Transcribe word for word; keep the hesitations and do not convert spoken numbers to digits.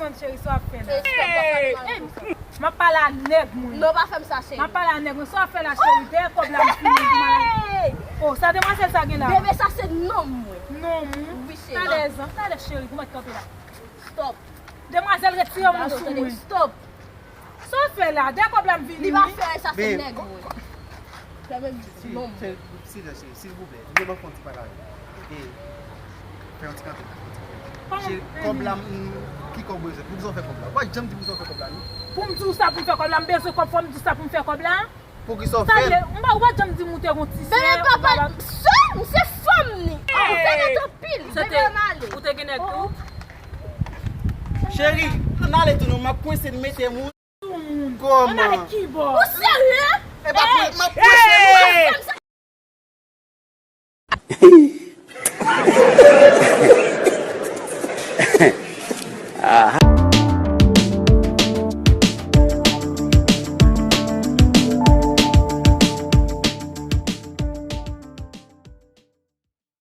Konn cheri, sa w ap fè la? Ey, stop, pa fè mal konsa. M ap pale a nèg mwen. Non, pa fè m sa, cheri. M ap pale a nèg mwen. Sa w ap fè la, cheri? Dèyè kòb la, m fini. Hey! Oh, sa demwazèl sa gen la? Bebe, sa se nonm mwen. Nonm ou? Wi, cheri. Talè, zan, talè, cheri, pou mwen kanpe la. Stop. Demwazèl, retire men w sou mwen. Stop. Sa w fè la? Dèyè kòb la, m vini. Li pa fè sa, se nèg mwen. Fè menm non. Silvouplè, silvouplè, vin ban fè yon ti pale avè m. E, fè yon ti kanpe la. Cheri, kòb la, m, ki kòb ou bezwen? Poukisa w fè kòb la? Ou pa janm di poukisa w fè kòb la, non? Pou m di w sa pou m fè kòb la, m bezwen kòb, fò m di w sa pou m fè kòb la. Poukisa w fè l? Sa vle, m pa, ou pa janm di m ou te gon ti sè. Bebe, papa, sè m, se fanm ni. Ou fè nèt anpil. Bebe, m ale. Ou te gen nèg tou? Cheri, ann ale tou non, m ap kwense n mete moun. Kòman? Ann ale kibò? Ou serye? E pa pou m ap kwense nou.